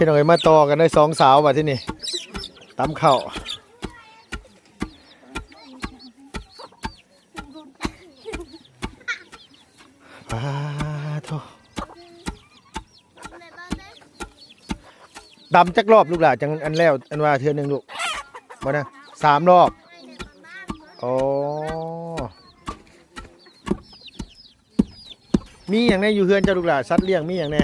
ພີ່ນ້ອງເອີຍ ມາຕໍ່ກັນເລີຍ ສອງສາວ ບັດທີນີ້ ຕຳເຂົ້າ. ປາໂທ້ ຕຳຈັກລອບລູກຫຼ້າ ຈັ່ງອັນແລ້ວ ອັນວ່າເທື່ອໜຶ່ງລູກ? ບໍ່ນະ ສາມລອບ. ໂອ້ ມີຫຍັງແດ່ຢູ່ເຮືອນເຈົ້າລູກຫຼ້າ? ສັດລ້ຽງມີຫຍັງແດ່?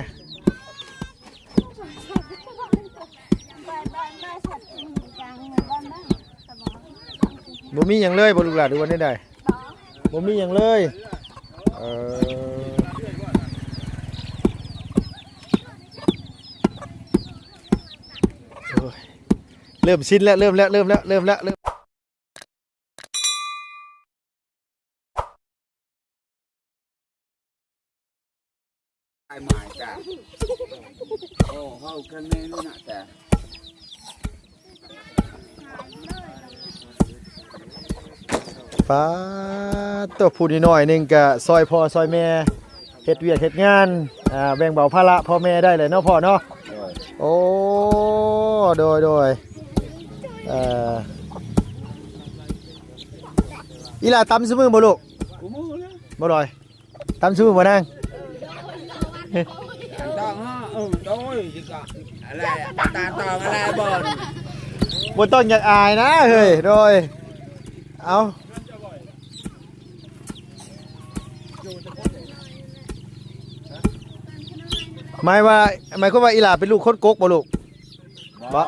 ບໍ່ມີຫຍັງເລີຍບໍ່ລູກຫຼ້າ ຫຼືວ່າແນວໃດ? ບໍ່ມີຫຍັງເລີຍ. ເອີ ໂອ້ຍ ເລີ່ມຊິນແລ້ວ ເລີ່ມແລ້ວ ເລີ່ມແລ້ວ ເລີ່ມແລ້ວ ເລີ່ມ. ປາດໂທ້ ຜູ້ນ້ອຍໆໜຶ່ງກະຊ່ອຍພໍ່ຊ່ອຍແມ່ ເຮັດວຽກເຮັດງານ ອ່າ ແບ່ງເບົາພາລະພໍ່ແມ່ໄດ້ແຫຼະເນາະພໍ່ເນາະ. ໂດຍ ໂອ້ ໂດຍ ໂດຍ. ເອີ ອີ່ຫຼ້າຕຳຊຸມື້ບໍ່ລູກ? ບໍ່ລອຍ ຕຳຊຸມື້ບໍ່ນາງ? ຕຳຕອງ ເອີ ໂດຍ ອະໄລ ຕາຕອງອະໄລບໍ່? ບໍ່ຕ້ອງຢາກອາຍນະເຮີ້ຍ. ໂດຍ ເອົາ ໝາຍວ່າ ໝາຍຄວາມວ່າອີ່ຫຼ້າເປັນລູກຄົນກົກບໍ່ລູກ? ບໍ່ ບໍ່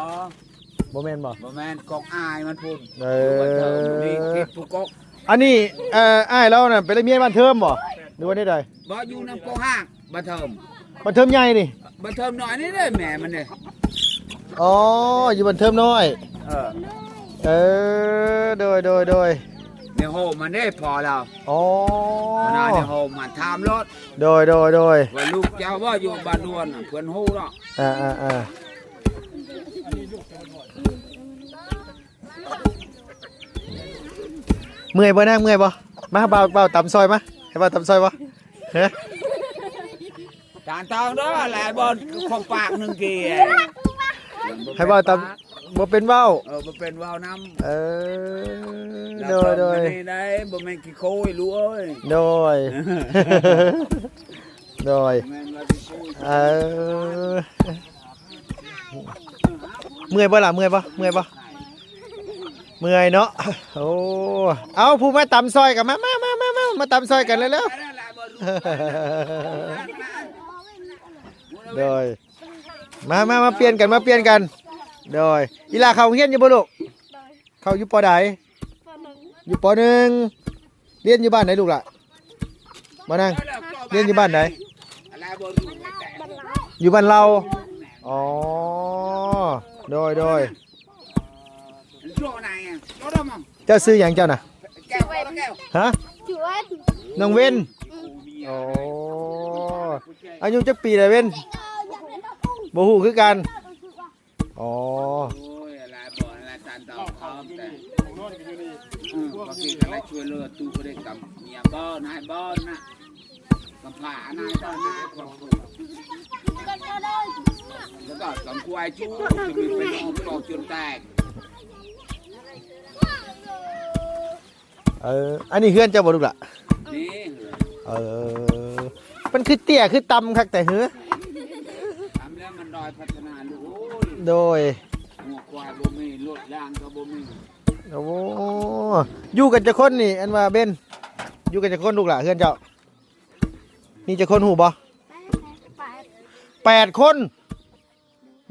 ບໍ່ແມ່ນບໍ່? ບໍ່ແມ່ນ ກົກອ້າຍມັນພຸ້ນ. ເອີ ຢູ່ບ້ານເທີມນີ້ຕິດຜູ້ກົກ. ອັນນີ້ ເອີ ອ້າຍລາວນັ້ນໄປໄດ້ເມຍບ້ານເທີມບໍ່ ຫຼືວ່າແນວໃດ? ບໍ່ ຢູ່ນຳກົກຫ້າງບ້ານເທີມ. ບ້ານເທີມໃຫຍ່ນີ້? ບ້ານເທີມນ້ອຍນີ້ເດ້ແມ່ມັນເດ້. ອໍ ຢູ່ບ້ານເທີມນ້ອຍ. ເອີ ເອີ ໂດຍ ໂດຍ ໂດຍ. ໃນໂຮມມັນເດ້ພໍ່ລາວ. ອໍ ໃນໂຮມມັນຖາມໂລດ. ໂດຍ ໂດຍ ໂດຍ. ວ່າລູກເຈົ້າບໍ່ຢູ່ບ້ານດວນ ເພິ່ນຮູ້ເນາະ. ອ່າໆໆ ເມື່ອຍບໍ່ນາງ ເມື່ອຍບໍ່? ມາ ບ່າວ ບ່າວຕຳຊ່ອຍມາ ໃຫ້ບ່າວຕຳຊ່ອຍບໍ່? ຮະ? ຈານຕອງເດີ ຫຼາຍບ່ອນຂອງປາກໜຶ່ງກີ້ ໃຫ້ບ່າວຕຳ ບໍ່ເປັນເວົ້າ. ເອີ ບໍ່ເປັນເວົ້ານຳ. ເອີ ໂດຍ ໂດຍ. ບໍ່ແມ່ນຂີ້ໂຄຍລູກເອີຍ. ໂດຍ ໂດຍ. ເອີ ເມື່ອຍບໍ່ລະ? ເມື່ອຍບໍ່? ເມື່ອຍບໍ່? ເມື່ອຍເນາະ. ໂອ້ ເອົາ ຜູ້ມາຕຳຊ່ອຍກັນ ມາ ມາ ມາ ມາ ມາ ມາຕຳຊ່ອຍກັນເລັວໆ. ໂດຍ ມາ ມາ ມາປ່ຽນກັນ ມາປ່ຽນກັນ. ໂດຍ ອີ່ຫຼ້າເຂົ້າໂຮງຮຽນຢູ່ບໍ່ລູກ? ເຂົ້າຢູ່ ປ.ໃດ? ປ.ໜຶ່ງ ຢູ່ ປ.ໜຶ່ງ. ຮຽນຢູ່ບ້ານໃດລູກຫຼ້າ? ບໍ່ນາງ ຮຽນຢູ່ບ້ານໃດ? ຢູ່ບ້ານເລົາ. ອໍ ໂດຍ ໂດຍ. ເຈົ້າຊື່ຫຍັງເຈົ້ານະ? ຮະ? ນ້ອງເວັນ. ອໍ ອາຍຸຈັກປີລະເວັນ? ບໍ່ຮູ້ຄືກັນ. ອໍ ໂອ້ຍ ອາລາບໍ່ ອາລາຕານຕອງຂອງແຕ່ ເອີ ປະເກດກະລະຊ່ວຍເຫຼືອຕູ້ບໍ່ໄດ້ກຳເມຍບໍ່ນາຍບໍ່ນະ ກຳພ້ານາຍບໍ່ນາຍຂອງ ແລ້ວກໍກຳຄວາຍຈູ້ ຈະມີໄປນອນປອກຈົນແຕກ. ເອີ ອັນນີ້ເຮືອນເຈົ້າບໍ່ລູກຫຼ້າ? ນີ້ ເອີ ມັນຄືເຕ້ຍຄືຕ່ຳຄັກແຕ່ເຮີ? ຕ່ຳແລ້ວມັນດອຍພັດທະນາລູກເອີຍ. ໂດຍ ງົວຄວາຍບໍ່ມີ ລົດລາງກໍບໍ່ມີ. ໂອ້ ຢູ່ກັນຈັກຄົນນີ້ ອັນວ່າເບັນ ຢູ່ກັນຈັກຄົນລູກຫຼ້າເຮືອນເຈົ້າ? ມີຈັກຄົນຮູ້ບໍ່? ແປດ ແປດຄົນ.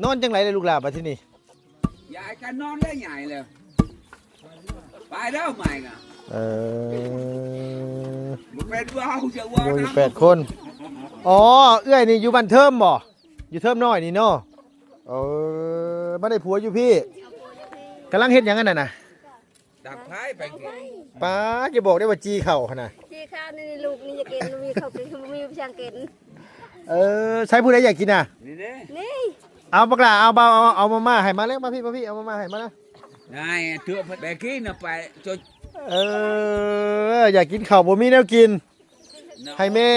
ນອນຈັ່ງໃດລະລູກຫຼ້າບັດທີນີ້? ຍາຍກໍນອນແລ້ວ ຍາຍແລ້ວ ໄປແລ້ວໃໝ່ນະ. ເອີ ບໍ່ເປັນເວົ້າ ຢ່າເວົ້ານຳ ແປດຄົນ. ອໍ ເອື້ອຍນີ້ຢູ່ບ້ານເທີມບໍ່? ຢູ່ເທີມນ້ອຍນີ້ເນາະ. ເອີ ມາໄດ້ຜົວຢູ່ພີ້. ກຳລັງເຮັດຫຍັງອັນນັ້ນນະ? ດັງໄຟໄປກິນ. ປ້າ ຢ່າບອກເດ້ວ່າຈີ່ເຂົ້າຫັ້ນນະ. ຈີ່ເຂົ້ານີ້ ລູກນີ້ຢາກກິນ ມີເຂົ້າກິນ ບໍ່ມີຫຍັງກິນ. ເອີ ໃສຜູ້ໃດຢາກກິນນະ? ນີ້ເດ້ ນີ້. ເອົາບັກຫຼ້າ ເອົາເບົາ ເອົາ ເອົາມາມ່າໃຫ້ມາເລັວ ມາພີ້ ມາພີ້ ເອົາມາມ່າໃຫ້ມານະ. ນາຍ ເຖືອແບກິນນະໄປຈົດ. ເອີ ຢາກກິນເຂົ້າບໍ່ມີແນວກິນ. ໃຫ້ແມ່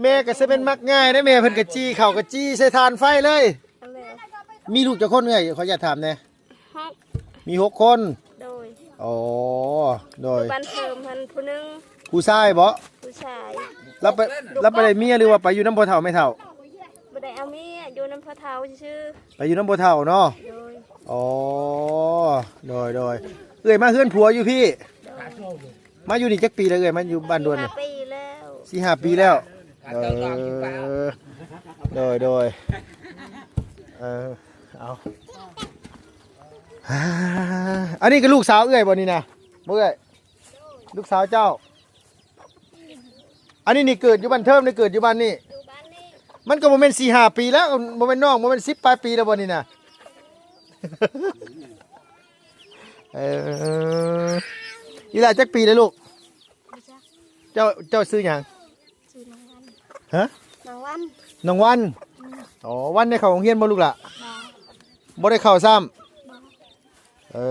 ແມ່ກໍຊິແມ່ນມັກງ່າຍເດ້ ແມ່ເພິ່ນກໍຈີ່ເຂົ້າ ກໍຈີ່ໃສ່ຖ່ານໄຟເລີຍ. ແມ່ ມີລູກຈັກຄົນເອື້ອຍ? ຂໍອະນຸຍາດຖາມແດ່. ຫົກ ມີຫົກຄົນ. ໂດຍ. ອໍ ໂດຍ. ຢູ່ບ້ານເທີມຫັ້ນຜູ້ໜຶ່ງ. ຜູ້ຊາຍບໍ? ຜູ້ຊາຍ. ລາວໄປ ລາວໄປໄດ້ເມຍ ຫຼືວ່າໄປຢູ່ນຳພໍ່ເຖົ້າແມ່ເຖົ້າ? ບໍ່ໄດ້ເອົາເມຍ ຢູ່ນຳພໍ່ເຖົ້າຊື່ໆ. ໄປຢູ່ນຳພໍ່ເຖົ້າເນາະ? ໂດຍ. ອໍ ໂດຍໆ. ເອື້ອຍມາເຮືອນຜົວຢູ່ພີ້? ໂດຍ. ມາຢູ່ນີ້ຈັກປີແລ້ວເອື້ອຍ? ມາຢູ່ບ້ານດວນນີ້ ສີ່ຫ້າປີແລ້ວ. ເອີ ໂດຍໆ. ເອີ ເອົາ ອັນນີ້ກໍລູກສາວເອື້ອຍບໍ່ນີ້ນະ? ບໍ່ເອື້ອຍ? ລູກສາວເຈົ້າ. ອັນນີ້ນີ້ເກີດຢູ່ບ້ານເທີມ ຫຼືເກີດຢູ່ບ້ານນີ້? ຢູ່ບ້ານນີ້. ມັນກໍບໍ່ແມ່ນສີ່ຫ້າປີແລ້ວ ບໍ່ແມ່ນນ້ອງ ບໍ່ແມ່ນສິບປາຍປີແລ້ວບໍ່ນີ້ນະ? ເອີ ອີ່ຫຼ້າຈັກປີແລ້ວລູກ? ບໍ່ຈັກ. ເຈົ້າ ເຈົ້າຊື່ຫຍັງ? ຊື່ນ້ອງວັນ. ຮະ? ນ້ອງວັນ. ນ້ອງວັນ. ອືມ. ອໍ ວັນໄດ້ເຂົ້າໂຮງຮຽນບໍ່ລູກຫຼ້າ? ບໍ່. ບໍ່ໄດ້ເຂົ້າຊ້ຳ? ບໍ່. ເອີ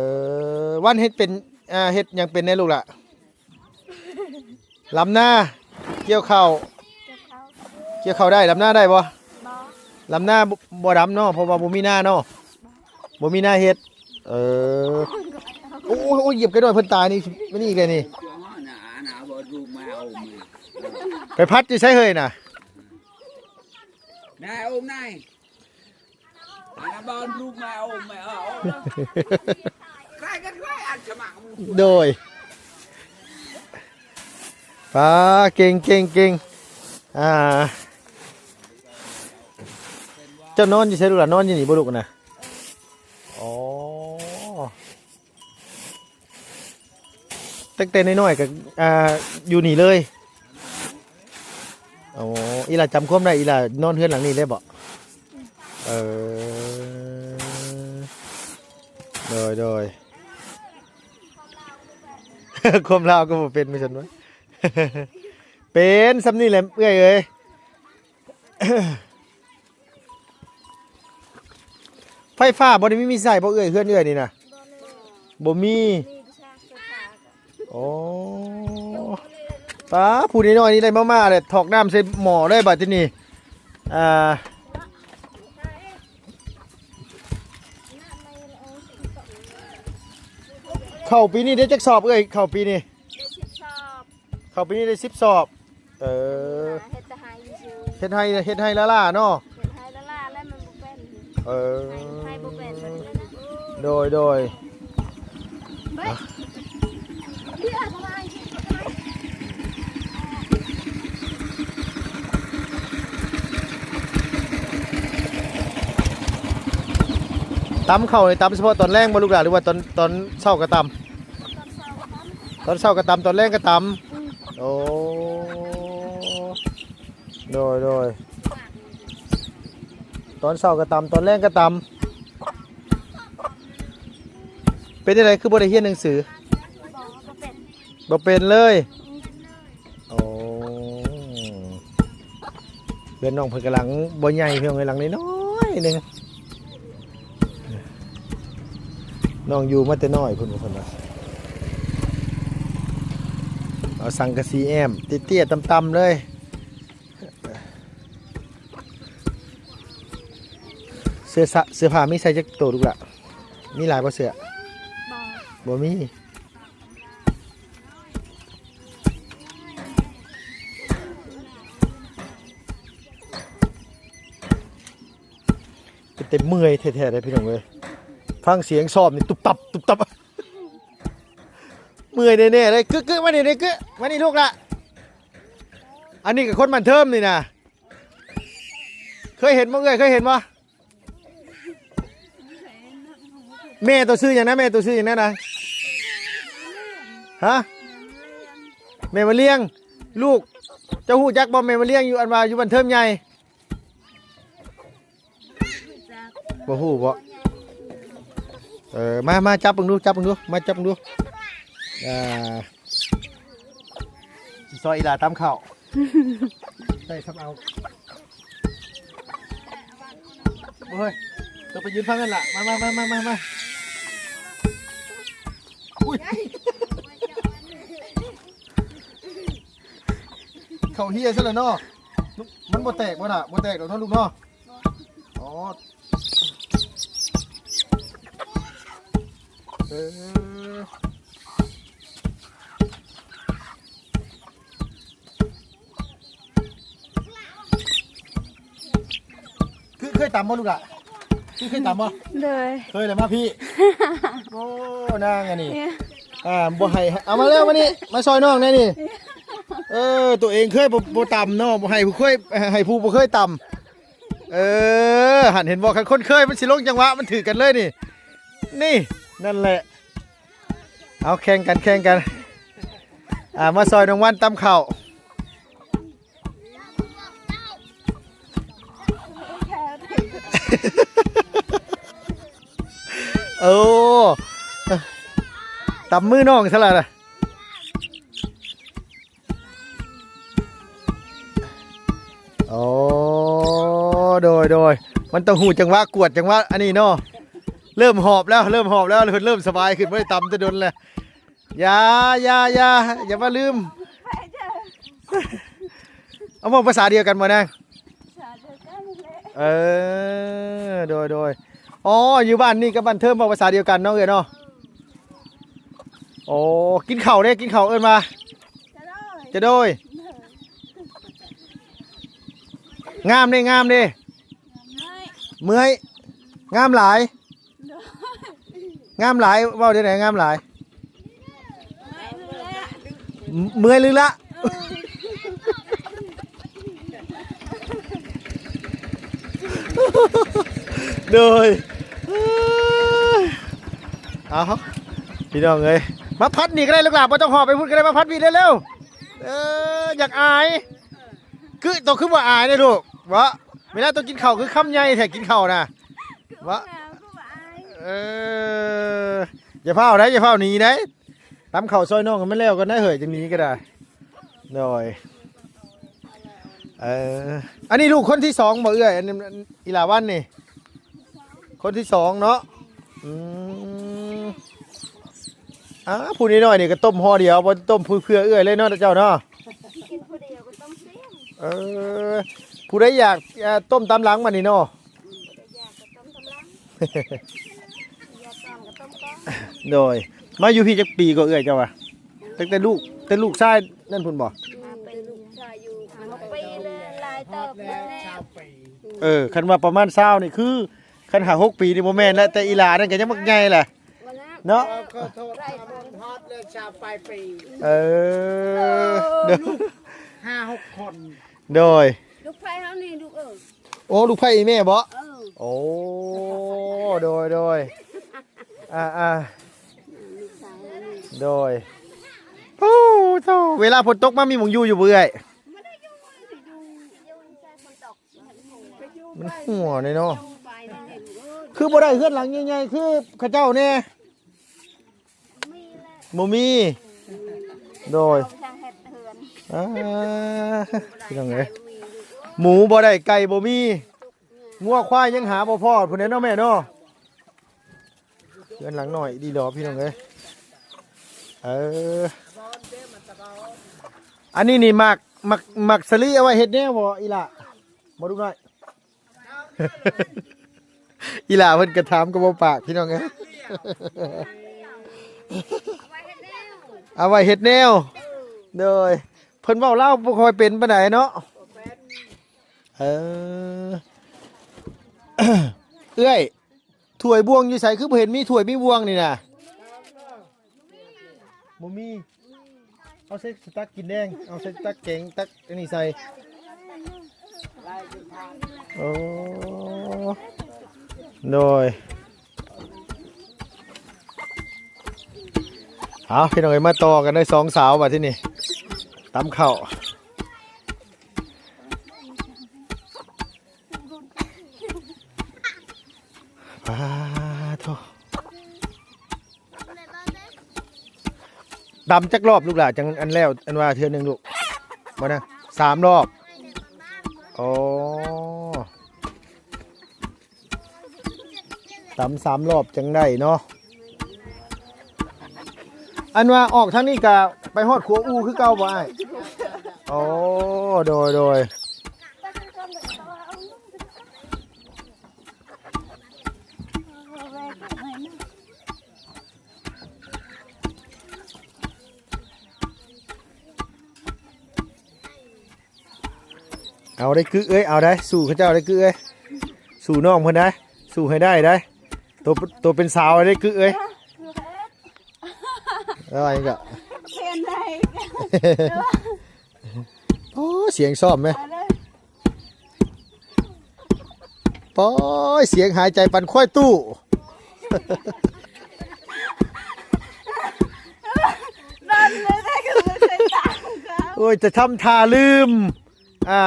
ວັນເຮັດເປັນ ອ່າ ເຮັດຫຍັງເປັນແດ່ລູກຫຼ້າ? ລຳນາ ກ່ຽວເຂົ້າ. ກ່ຽວເຂົ້າ. ກ່ຽວເຂົ້າໄດ້ ລຳນາໄດ້ບໍ່? ບໍ່. ລຳນາບໍ່ ບໍ່ດຳເນາະ ເພາະວ່າບໍ່ມີນາເນາະ. ບໍ່. ບໍ່ມີນາເຮັດ. ເອີ ໂອ້ຍ ໂອ້ຍ ຢຽບໄກ່ນ້ອຍເພິ່ນຕາຍນີ້ ມານີ້ອີກແລ້ວນີ້. ໄປພັດຢູ່ໃສເຮີ້ຍນະ? ນາຍອົມນາຍ ອັນນັ້ນບ່ອນລູກມາໂອມ ແມ່ເອີ ໂອມ ໃກ້ກັນ ໃກ້ອັນສະໝັກ. ໂດຍ. ປາ ເກັ່ງ ເກັ່ງ ເກັ່ງ. ອ່າ ເຈົ້ານອນຢູ່ໃສລູກຫຼ້າ? ນອນຢູ່ນີ້ບໍ່ລູກນະ? ອໍ. ຕັ້ງແຕ່ນ້ອຍໆກໍ ອ່າ ຢູ່ນີ້ເລີຍ. ອໍ ອີ່ຫຼ້າຈຳຄວາມໄດ້ ອີ່ຫຼ້ານອນເຮືອນຫຼັງນີ້ເລີຍບໍ? ເອີ ໂດຍໆ. ຄວາມລາວກໍບໍ່ເປັນ ວ່າຊັ້ນວະ. ເປັນສ່ຳນີ້ແຫຼະເອື້ອຍເອີຍ. ໄຟຟ້າບໍ່ໄດ້ມີ ມີໃຊ້ບໍ່ເອື້ອຍ? ເຮືອນເອື້ອຍນີ້ນະ ບໍ່ມີ. ໂອ້ ປ້າ ຜູ້ນ້ອຍໆນີ້ໄດ້ມາມ່າແຫຼະ ຖອກນ້ຳໃສ່ໝໍ້ເລີຍບາດທີນີ້. ອ່າ ເຂົ້າປີນີ້ໄດ້ຈັກສອບເອື້ອຍ? ເຂົ້າປີນີ້ ໄດ້ສິບສອບ. ເຂົ້າປີນີ້ໄດ້ສິບສອບ. ເອີ ເຮັດແຕ່ໄຮ່ຊື່ໆ. ເຮັດໄຮ່ ເຮັດໄຮ່ລ້າໆເນາະ. ເຮັດໄຮ່ລ້າໆແລ້ວມັນບໍ່ເປັນ. ເອີ ໄຮ່ ໄຮ່ບໍ່ເປັນ. ໂດຍ ໂດຍ. ຕຳເຂົ້ານີ້ ຕຳສະເພາະຕອນແລງບໍ່ລູກຫຼານ ຫຼືວ່າຕອນ ຕອນເຊົ້າກໍຕຳ? ຕອນເຊົ້າກໍຕຳ ຕອນແລງກໍຕຳ. ອືມ. ໂອ້ ໂດຍ ໂດຍ. ຕອນເຊົ້າກໍຕຳ ຕອນແລງກໍຕຳ. ເປັນຈັ່ງໃດຄືບໍ່ໄດ້ຮຽນໜັງສື? ບໍ່ ບໍ່ເປັນ. ບໍ່ເປັນເລີຍ. ອືມ. ໂອ້ ເຮືອນນ້ອງເພິ່ນກະຫຼັງບໍ່ໃຫຍ່ ພີ່ນ້ອງເອີຍ ຫຼັງນ້ອຍໆໜຶ່ງ. ນ້ອງຢູ່ມາແຕ່ນ້ອຍພຸ້ນ ເພິ່ນວ່າ ເອົາສັງກະສີແອ້ມ ເຕ້ຍໆຕ່ຳໆເລີຍ. ເສື້ອ ເສື້ອຜ້າມີໃສ່ຈັກໂຕລູກຫຼະ? ມີຫຼາຍບໍ່ເສື້ອ? ບໍ່ ບໍ່ມີ. ເປັນແຕ່ເມື່ອຍແທ້ໆເດ້ພີ່ນ້ອງເອີຍ. ຟັງສຽງຊ້ອມນີ້ຕຸບຕັບ ຕຸບຕັບ. ເມື່ອຍແນ່ໆເລີຍ. ກຶ ກຶ ມານີ້ ກຶ ມານີ້ລູກຫຼະ. ອັນນີ້ກໍຄົນບ້ານເທີມນີ້ນະ. ເຄີຍເຫັນບໍ່ເອື້ອຍ? ເຄີຍເຫັນບໍ່? ແມ່ໂຕຊື່ຫຍັງນະ? ແມ່ໂຕຊື່ຫຍັງນະ? ຮະ? ແມ່ມາລ້ຽງ. ລູກ ເຈົ້າຮູ້ຈັກບໍ່ແມ່ມາລ້ຽງຢູ່ ອັນວ່າຢູ່ບ້ານເທີມໃຫຍ່? ບໍ່ຮູ້ບໍ? ເອີ ມາ ມາຈັບເບິ່ງດູ ຈັບເບິ່ງດູ ມາຈັບເບິ່ງດູ. ອ່າ ຊິຊ່ອຍອີຫຼ້າຕຳເຂົ້າ. ໄດ້ຊຳເອົາ. ໂອ້ຍ ເຈົ້າໄປຢືນຝັ່ງນັ້ນລະ. ມາ ມາ ມາ ມາ ມາ. ອຸ້ຍ ເຂົ້າເຮຍຊະລະເນາະ. ມັນບໍ່ແຕກບໍ່ນະ? ບໍ່ແຕກດອກເນາະລູກເນາະ. ອໍ ອໍ ເອີ ຄືເຄີຍຕຳບໍ່ລູກຫຼ້າ? ຄືເຄີຍຕຳບໍ່? ໂດຍ ເຄີຍແລ້ວມາພີ້. ໂອ້ ນາງອັນນີ້ ເອີ ອ່າ ບໍ່ໃຫ້ ເອົາມາແລ້ວ ມານີ້ ມາຊ່ອຍນ້ອງແດ່ນີ້. ເອີ ຕົວເອງເຄີຍບໍ່ ບໍ່ຕຳເນາະ ບໍ່ໃຫ້ຜູ້ເຄີຍ ໃຫ້ຜູ້ບໍ່ເຄີຍຕຳ. ເອີ ຫັ້ນເຫັນບໍ່ ຄັນຄົນເຄີຍມັນຊິລົງຈັງຫວະ ມັນຖືກກັນເລີຍນີ້ ນີ້ ນັ້ນແຫຼະ. ເອົາ ແຂ່ງກັນ ແຂ່ງກັນ ອ່າ ມາຊ່ອຍນ້ອງວັນຕຳເຂົ້າ. ໂອ້ ຕຳມືນ້ອງຊະລະນະ. ໂອ້ ໂດຍ ໂດຍ ມັນຕ້ອງຮູ້ຈັງຫວະ ກວດຈັງຫວະ ອັນນີ້ເນາະ. ເລີ່ມຫອບແລ້ວ ເລີ່ມຫອບແລ້ວ ເລີ່ມສະບາຍຂຶ້ນ ບໍ່ໄດ້ຕຳແຕ່ດົນແລ້ວ. ຢ່າ ຢ່າ ຢ່າ ຢ່າມາລືມ. ເອົາ ເວົ້າພາສາດຽວກັນບໍ່ນາງ? ພາສາດຽວກັນແຫຼະ. ເອີ ໂດຍ ໂດຍ. ອໍ ຢູ່ບ້ານນີ້ກັບບ້ານເທີມເວົ້າພາສາດຽວກັນເນາະ ເອື້ອຍເນາະ. ໂອ້ ກິນເຂົ້າເດ້ ກິນເຂົ້າເອີ້ນວ່າ ຈະໂດຍ ຈະໂດຍ. ງາມເດ້ ງາມເດ້. ເມື່ອຍ ງາມຫຼາຍ. ງາມຫຼາຍ ເວົ້າຈັ່ງໃດ ງາມຫຼາຍ? ເມື່ອຍລືລະ. ໂດຍ ເອົາ ພີ່ນ້ອງເອີຍ ມາພັດນີ້ກໍໄດ້ລູກຫຼານ ບໍ່ຕ້ອງຫອບໄປພຸ້ນກໍໄດ້ ມາພັດພີ້ເລັວໆ. ເອີ ຢາກອາຍ ຄື ໂຕຄືບໍ່ອາຍເດ້ລູກ ເວລາໂຕກິນເຂົ້າຄືຄຳໃຫຍ່ແທ້ ກິນເຂົ້ານະ ເອີ ຢ່າຟ້າວໄດ໋ ຢ່າຟ້າວໜີໄດ໋. ຕຳເຂົ້າຊ່ອຍນ້ອງໃຫ້ມັນແລ້ວກ່ອນນະເຮີ້ຍ ຈັ່ງໜີກໍໄດ້. ໂດຍ ເອີ ອັນນີ້ລູກຄົນທີສອງບໍ່ເອື້ອຍ? ອັນນີ້ ອີຫຼ້າວັນນີ້ ຄົນທີສອງເນາະ. ອືມ ອ່າ ຜູ້ນ້ອຍໆນີ້ກໍຕົ້ມຫໍ່ດຽວ ບໍ່ຕົ້ມເພື່ອເອື້ອຍເລີຍເນາະເຈົ້າເນາະ. ກິນຜູ້ດຽວກໍຕ້ອງເຊຍມ. ເອີ ຜູ້ໃດຢາກ ເອີ ຕົ້ມຕາມຫຼັງບັດນີ້ເນາະ. ໂດຍ ມາຢູ່ພີ້ຈັກປີກໍເອື້ອຍເຈົ້າວ່າ? ຕັ້ງແຕ່ລູກ ແຕ່ລູກຊາຍນັ້ນພຸ້ນບໍ່? ເອີ ຄັນວ່າປະມານຊາວນີ້ຄື ຄັນຫ້າຫົກປີນີ້ບໍ່ແມ່ນແລ້ວ ແຕ່ອີຫຼ້ານັ້ນກໍຍັງບັກໃຫຍ່ແຫຼະເນາະ. ເອີ ໂດຍ ຫ້າຫົກຄົນ. ໂດຍ ລູກໃຜເຮົານີ້ລູກເອີຍ? ໂອ້ ລູກໃຜອີ່ແມ່ບໍ? ເອີ ໂອ້ ໂດຍ ໂດຍ ອ່າ ອ່າ ໂດຍ. ໂອ້ ເຈົ້າ ເວລາຝົນຕົກມາມີໝ່ອງຢູ່ຢູ່ບໍ່ເອື້ອຍ? ມັນຫົວເນາະ ຄືບໍ່ໄດ້ເຮືອນຫຼັງໃຫຍ່ໆ ຄືເຂົາເຈົ້າແດ່? ບໍ່ມີ. ໂດຍ ອ່າ ພີ່ນ້ອງເອີຍ ໝູບໍ່ໄດ້ ໄກ່ບໍ່ມີ ງົວຄວາຍຍັງຫາບໍ່ພໍ້ພຸ້ນແຫຼະເນາະແມ່ເນາະ. ເຮືອນຫຼັງນ້ອຍດີດອກ ພີ່ນ້ອງເອີຍ. ເອີ ອັນນີ້ນີ້ໝາກ ໝາກ ໝາກສາລີເອົາໄວ້ເຮັດແນວບໍ່ອີຫຼ້າ? ບໍ່ ລູກນ້ອຍ ອີຫຼ້າເພິ່ນກໍຖາມກໍບໍ່ປາກ ພີ່ນ້ອງເອີຍ. ເອົາໄວ້ເຮັດແນວ ໂດຍ ເພິ່ນເວົ້າລາວບໍ່ຄ່ອຍເປັນປານໃດເນາະ. ເອີ ເອື້ອຍ ຖ້ວຍບ່ວງຢູ່ໃສ? ຄືບໍ່ເຫັນມີຖ້ວຍມີບ່ວງນີ້ນະ. ບໍ່ມີ. ເອົາໃສ່ຕັກກິນແດງ ເອົາໃສ່ຕັກແກງ ຕັກອັນນີ້ໃສ່. ໂອ້ ໂດຍ. ເອົາ ພີ່ນ້ອງເອີຍ ມາຕໍ່ກັນເດີ ສອງສາວບັດທີນີ້ ຕຳເຂົ້າ. ປາໂທ ຕຳຈັກລອບລູກຫຼ້າ ຈັ່ງອັນແລ້ວ ອັນວ່າເທື່ອໜຶ່ງລູກ? ບໍ່ນະ ສາມລອບ. ອໍ ຕຳສາມລອບຈັ່ງໄດ້ເນາະ. ອັນວ່າອອກທາງນີ້ກະໄປຮອດຂົວອູຄືເກົ່າບໍ່ອ້າຍ? ອໍ ໂດຍ ໂດຍ. ເ ເອົາໄດ້ກຶເອີຍ ເອົາໄດ້ ສູ້ເຂົາເຈົ້າໄດ້ກຶເອີຍ ສູ້ນ້ອງເພິ່ນໄດ້ ສູ້ໃຫ້ໄດ້ໄດ້ ໂຕ ໂຕເປັນສາວໄດ້ກຶເອີຍ ແລ້ວອັນນີ້ກໍ ເປັນໄດ້ ໂອ້ ສຽງຊ້ອມແມ ເອົາເລີຍ ໂອ້ຍ ສຽງຫາຍໃຈປານຄວາຍຕູ້ ໂອ້ຍ ຈະທຳທ່າລືມ ອ່າ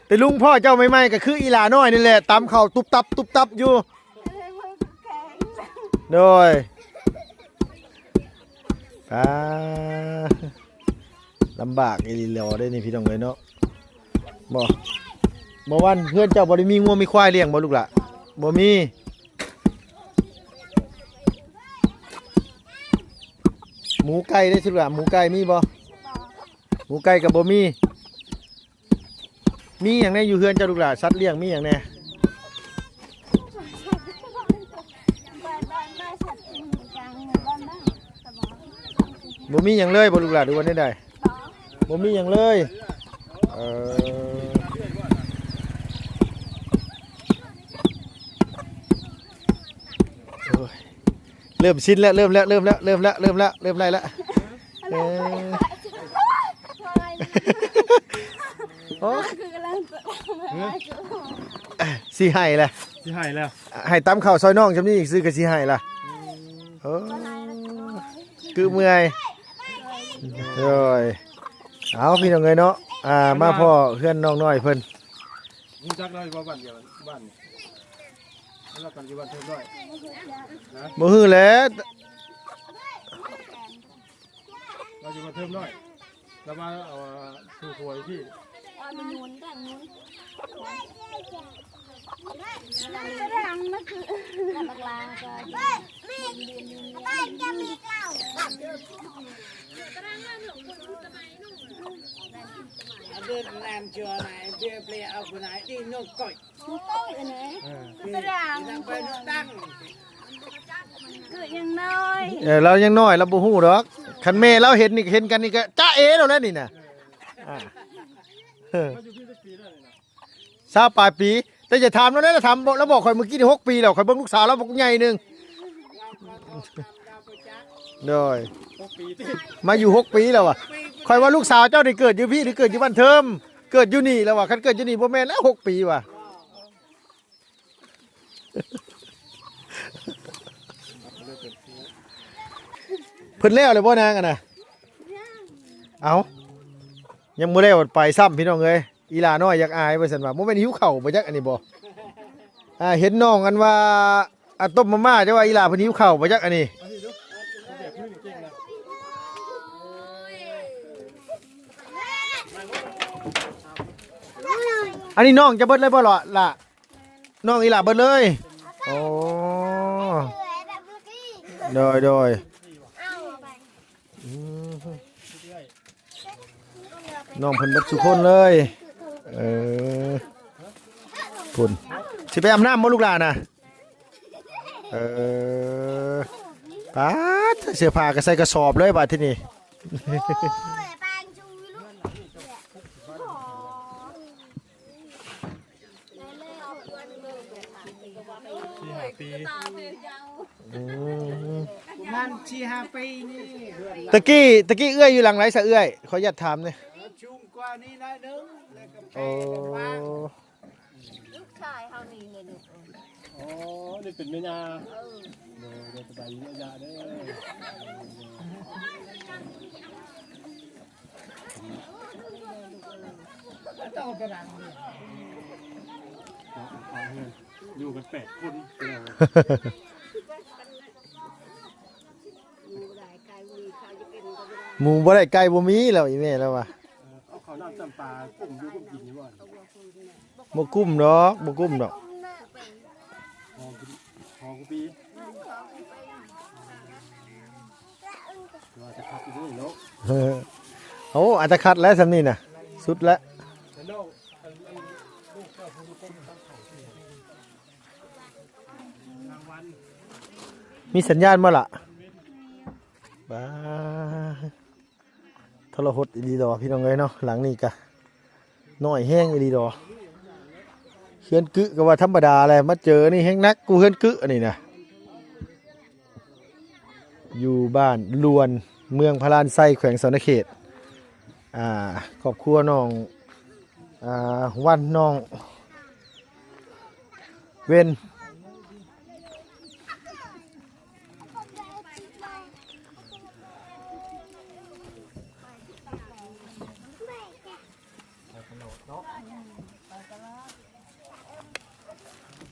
ແຕ່ລຸງພໍ່ເຈົ້າໃໝ່ໆ ກໍຄືອີຫຼ້ານ້ອຍນີ້ແຫຼະ ຕຳເຂົ້າຕຸບຕັບຕຸບຕັບຢູ່ ໂດຍ ອ່າ ລຳບາກອີ່ຫຼີຫຼໍເດ້ນີ້ພີ່ນ້ອງເອີຍເນາະ ບໍ່ ບໍ່ວັນ ເຮືອນເຈົ້າບໍ່ໄດ້ມີງົວມີຄວາຍລ້ຽງບໍ່ລູກຫຼ້າ? ບໍ່ມີ ໝູໄກ່ເດ້ລູກຫຼ້າ ໝູໄກ່ມີບໍ່? ໝູໄກ່ກໍບໍ່ມີ. ມີຫຍັງແດ່ຢູ່ເຮືອນເຈົ້າລູກຫຼ້າ? ສັດລ້ຽງມີຫຍັງແດ່? ບໍ່ມີຫຍັງເລີຍບໍ່ລູກຫຼ້າ ຫຼືວ່າແນວໃດ? ບໍ່ມີຫຍັງເລີຍ ເອີ ໂອ້ຍ ເລີ່ມຊິນແລ້ວ ເລີ່ມແລ້ວ ເລີ່ມແລ້ວ ເລີ່ມແລ້ວ ເລີ່ມແລ້ວ ເລີ່ມໄດ້ແລ້ວ ເອີ ໂອ້ຍ ຊິໄຫ້ແລ້ວ ຊິໄຫ້ແລ້ວ ໃຫ້ຕຳເຂົ້າຊ່ອຍນ້ອງຊ່ຳນີ້ຊື່ກໍຊິໄຫ້ລະ ໂອ້ຍ ຄືເມື່ອຍ ໂດຍ ເອົາ ພີ່ນ້ອງເອີຍເນາະ ອ່າ ມາພໍ້ເຮືອນນ້ອງນ້ອຍເພິ່ນ ຮູ້ຈັກລາວຢູ່ບໍ່? ບ້ານດຽວກັນ ບ້ານນີ້ ລາວກັນຢູ່ບ້ານເທີມນ້ອຍ ບໍ່ຮູ້ແຫຼະ ລາວຢູ່ບ້ານເທີມນ້ອຍ ລາວມາເອົາ ອ່າ ຊື້ຄົວຢູ່ພີ້ ເອົາໄປໜູນກັນໜູນ ຫຼັງມັນຄື ບັກລາກໍ ເດີນແລ່ນເທື່ອໃນເບຍເປລເອົາຜູ້ໃດດີນົກກ້ອຍ ເອີ ຕາມໄປນົກຕັ້ງ ຄືຍັງນ້ອຍ ເອີ ລາວຍັງນ້ອຍ ລາວບໍ່ຮູ້ດອກ ຄັນແມ່ລາວເຫັນນີ້ ເຫັນກັນນີ້ກໍຈະເອແລ້ວແຫຼະນີ້ນະ ອ່າ ຊາວປາຍປີ ແຕ່ຢ່າຖາມລາວເດ້ ລາວຖາມ ລາວບອກຂ້ອຍມື້ກີ້ນີ້ຫົກປີແລ້ວ ຂ້ອຍເບິ່ງລູກສາວລາວບັກໃຫຍ່ໜຶ່ງ ໂດຍ ມາຢູ່ຫົກປີແລ້ວວ່າ ຂ້ອຍວ່າລູກສາວເຈົ້ານີ້ເກີດຢູ່ພີ້ ຫຼືເກີດຢູ່ບ້ານເທີມ ເກີດຢູ່ນີ້ແລ້ວວ່າ ຄັນເກີດຢູ່ນີ້ບໍ່ແມ່ນແລ້ວຫົກປີວ່າ ເພິ່ນແລ້ວແລ້ວບໍ່ນາງຫັ້ນນະ? ເອົ້າ ຍັງບໍ່ແລ້ວໄປຊ້ຳ ພີ່ນ້ອງເອີຍ ອີຫຼ້ານ້ອຍຢາກອາຍວ່າຊັ້ນວ່າ ບໍ່ແມ່ນຫິວເຂົ້າບໍ່ຈັກອັນນີ້ບໍ່? ອ່າ ເຫັນນ້ອງອັນວ່າ ອ່າ ຕົ້ມມາມ່າ ຈະວ່າອີຫຼ້າເພິ່ນຫິວເຂົ້າບໍ່ຈັກອັນນີ້? ອັນນີ້ນ້ອງຈະເບິດເລີຍບໍ່ລະ? ນ້ອງອີຫຼ້າເບິດເລີຍ ໂອ້ ໂດຍ ໂດຍ ອືມ ນ້ອງເພິ່ນເບິດສູ່ຄົນເລີຍ ເອີ ພຸ້ນ ຊິໄປອາບນ້ຳບໍ່ລູກຫຼານນະ? ເອີ ປາດ ເສື້ອຜ້າກໍໃສ່ກະສອບເລີຍບາດທີນີ້. ສີ່ຫ້າປີ ອືມ ປະມານສີ່ຫ້າປີນີ້ ຕະກີ້ ຕະກີ້ເອື້ອຍຢູ່ຫຼັງໃດຊະເອື້ອຍ? ຂໍອະນຸຍາດຖາມແດ່. ສູງກວ່ານີ້ໜ້ອຍໜຶ່ງ ແລ້ວກໍ ໂອ້ ລູກຊາຍເຮົານີ້ແຫຼະລູກ. ອໍ ນີ້ເປັນແມ່ຍ່າ ເອີ ໂດຍ ໂດຍ ສະບາຍດີເອື້ອຍເດີ. ຢູ່ກັນແປດຄົນ ໝູ່ບໍ່ໄດ້ໄກ່ບໍ່ມີແລ້ວ ອີ່ແມ່ລາວວ່າ. ເອີ ເອົາເຂົ້ານ້ຳຈຳປາ ກຸ້ມຢູ່ກຸ້ມກິນຢູ່ບໍ່? ບໍ່ກຸ້ມດອກ ບໍ່ກຸ້ມດອກ. ໂອ້ ອັດຕະຄັດແລ້ວຊ່ຳນີ້ນະ ສຸດແລ້ວ. ມີສັນຍານບໍ່ລະ? ບາ ທໍລະຫົດອີ່ຫຼີດອກ ພີ່ນ້ອງເອີຍເນາະ ຫຼັງນີ້ກະ. ນ້ອຍແຮງອີ່ຫຼີດອກ. ເຮືອນກຶກໍວ່າທຳມະດາແຫຼະ ມາເຈີນີ້ແຮງໜັກກວ່າເຮືອນກຶອັນນີ້ນະ. ຢູ່ບ້ານລວນ ເມືອງພະລານໄຊ ແຂວງສະຫວັນນະເຂດ. ອ່າ ຄອບຄົວນ້ອງ ອ່າ ວັນ ນ້ອງເວັນ.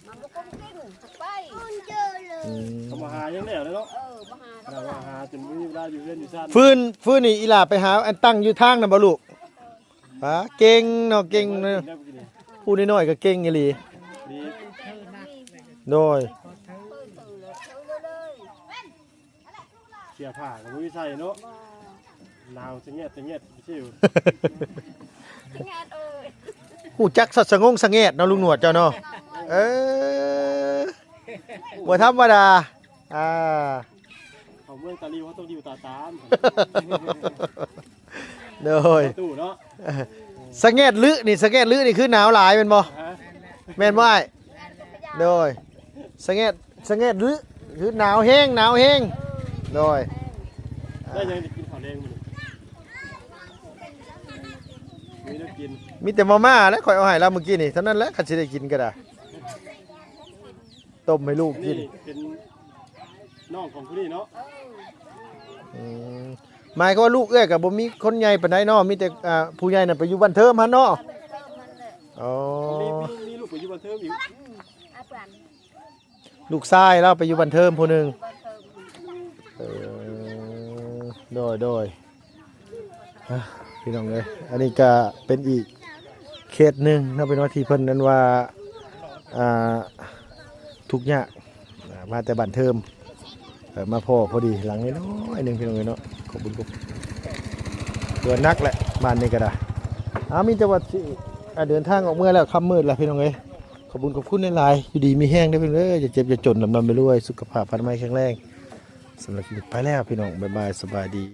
ມັນບໍ່ຄົງກິນໄປ ອືມ ເຂົາມາຫາຍັງແລ້ວເນາະ. ເອີ ມາຫາ ແລ້ວມາຫາຈົນບໍ່ມີເວລາຢູ່ເຮືອນຢູ່ຊານ. ຟືນ ຟືນນີ້ອີ່ຫຼ້າໄປຫາອັນຕັ້ງຢູ່ທາງນັ້ນບໍ່ລູກ? ປາ ເກັ່ງເນາະ ເກັ່ງເນາະ. ຜູ້ນ້ອຍໆກໍເກັ່ງອີ່ຫຼີ. ໂດຍ. ເສື້ອຜ້າກໍບໍ່ມີໃສ່ເນາະ. ໜາວສະແງດສະແງດຊິວ. ຮູ້ຈັກສະ ສະຫງົງສະແງດເນາະ ລຸງໜວດເຈົ້າເນາະ. ເອີ ບໍ່ທຳມະດາ. ອ່າ ເຂົ້າເມືອງຕາລິວ ເຮົາຕ້ອງດິວຕາຕາມ. ໂດຍ. ປະຕູເນາະ. ສະແງດລຶນີ້ ສະແງດລຶນີ້ຄືໜາວຫຼາຍແມ່ນບໍ່? ຮະ? ແມ່ນບໍ່ອ້າຍ? ໂດຍ. ສະແງດ ສະແງດລຶ ຄືໜາວແຮງ ໜາວແຮງ. ໂດຍ. ໄດ້ຫຍັງກິນຂ້າວແລງມື້ນີ້? ມີແນວກິນ. ມີແຕ່ມາມ່າແຫຼະ ຂ້ອຍເອົາໃຫ້ລາວມື້ກີ້ນີ້ ເທົ່ານັ້ນແຫຼະ ຄັນຊິໄດ້ກິນກໍໄດ້. ຕົ້ມໃຫ້ລູກກິນ. ນີ້ເປັນນ້ອງຂອງຜູ້ນີ້ເນາະ. ອືມ ໝາຍຄວາມວ່າລູກເອື້ອຍກໍບໍ່ມີຄົນໃຫຍ່ປານໃດເນາະ ມີແຕ່ ອ່າ ຜູ້ໃຫຍ່ນັ້ນໄປຢູ່ບ້ານເທີມຫັ້ນເນາະ. ອໍ ມີ ມີ ມີລູກໄປຢູ່ບ້ານເທີມອີກ. ລູກຊາຍລາວໄປຢູ່ບ້ານເທີມຜູ້ໜຶ່ງ. ເອີ ໂດຍ ໂດຍ. ອ່ະ ພີ່ນ້ອງເອີຍ ອັນນີ້ກະເປັນອີກເຄສໜຶ່ງເນາະ ພີ່ນ້ອງ ທີ່ເພິ່ນນັ້ນວ່າ ອ່າ ທຸກຍາກ ອ່າ ມາແຕ່ບ້ານເທີມ ເອີ ມາພໍ້ພໍດີຫຼັງນ້ອຍໆໜຶ່ງ ພີ່ນ້ອງເອີຍເນາະ. ຂອບຄຸນ ຂອບ ຖືວ່າໜັກແຫຼະບ້ານນີ້ກໍໄດ້. ອ່າ ມີແຕ່ວ່າຊິ ອ່າ ເດີນທາງອອກເມືອແລ້ວ ຄ່ຳມືດແລ້ວ ພີ່ນ້ອງເອີຍ. ຂອບຄຸນ ຂອບຄຸນຫຼາຍໆ ຢູ່ດີມີແຮງເດີພີ່ນ້ອງເອີຍ ຢ່າເຈັບຢ່າຈົນ ລ່ຳໆລວຍໆ ສຸຂະພາບອະນາໄມແຂງແຮງ. ສຳລັບຄລິບນີ້ໄປແລ້ວ ພີ່ນ້ອງ ບາຍບາຍ ສະບາຍດີ.